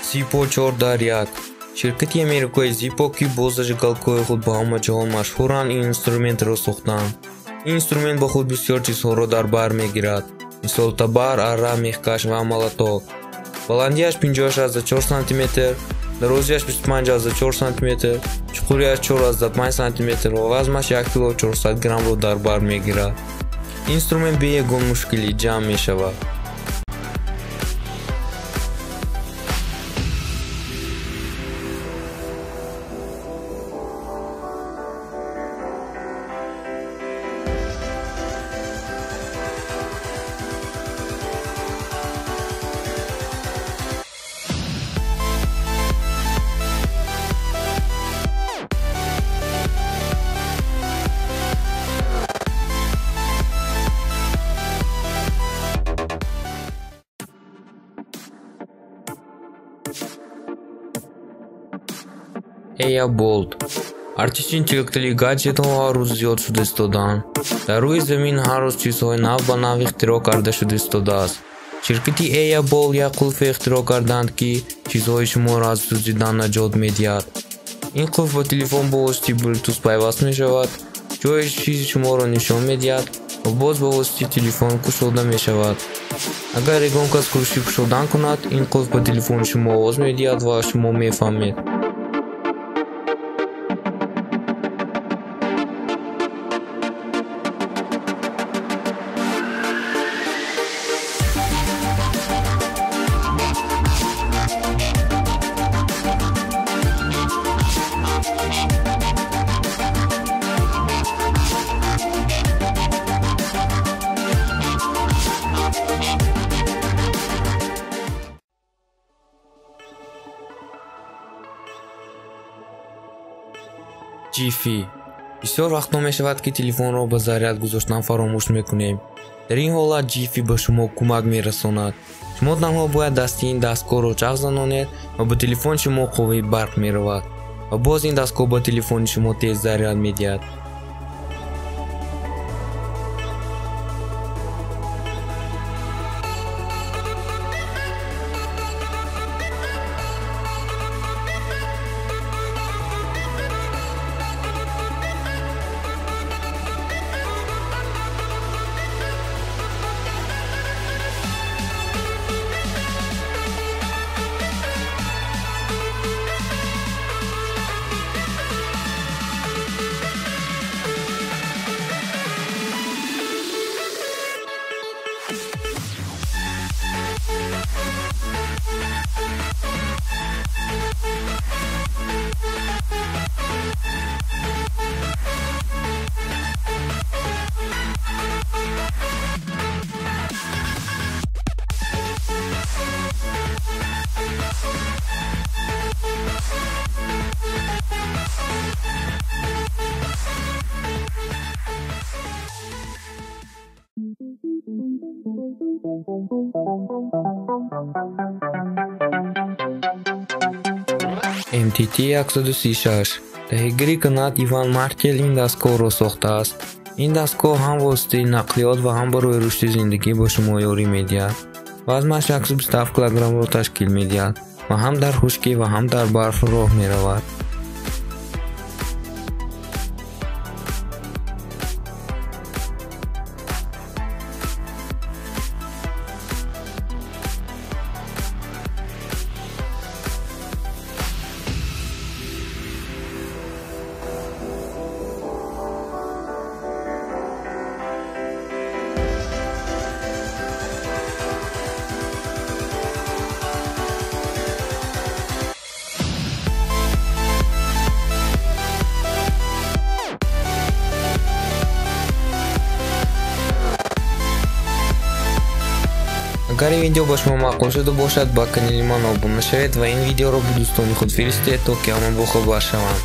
Zippo 4 дар 1. Ширкати америкои Zippo, ки бо зажигалкаҳои худ ба ҳама ҷаҳон машҳуранд, ин инструментро сохтанд. Ин инструмент ба худ бисёр чизҳоро дар бар мегирад, мисол табар, арра, мехкаш ва молоток. Баландиаш 56,4 сантиметр, дарозиаш 25,4 сантиметр, чуқуриаш 4,5 сантиметр ва вазнаш 1 кило 400 граммро дар бар мегирад. Инструмент бе ягон мушкилӣ ҷамъ мешавад. Eya Bolt. Артиши интеллектуалии гаджетҳо ҳар рӯз зиёд шуда истодаанд. Дар рӯи замин ҳар рӯз чизҳои нав ба нав ихтироъ карда шуда истодааст. Ширкати Eya Bolt як қулфе ихтироъ карданд, ки чизҳои шуморо аз дуздидан наҷот медиҳад. Ин қулф ба телефон бо воситаи Bluetooth пайваст мешавад, ҷои чизи шуморо нишон медиҳад ва боз ба воситаи телефон кушода мешавад. Агар ягон кас кӯшиши кушодан кунад, ин қулф ба телефони шумо овоз медиҳад ва шумо мефаҳмед. Ҷифи. Бисёр вақтҳо мешавад, ки телефонро ба заряд гузоштан фаромӯш мекунем. Дар ин ҳолат Ҷифи ба шумо кӯмак мерасонад. Шумо танҳо бояд дасти ин дастгоҳро чарх занонед ва ба телефони шумо қувваи барқ меравад ва боз ин дастгоҳ ба телефони шумо тез заряд медиҳад. MTT 136. Таҳиягари канад Иван Маркел ин дастгоҳро сохтааст. Ин дастгоҳ ҳам воситаи нақлиёт ва ҳам барои рушди зиндагӣ ба шумо ёрӣ медиҳад. Вазнаш 127 килограммро ташкил медиҳад ва ҳам дар хушкӣ ва ҳам дар барф роҳ меравад. Агар ин видео ба шумо маъқул шуда бошад, ба канали ман обуна шавед ва ин видеоро ба дӯстони худ фиристед, то ки ҳама бохабар шаванд.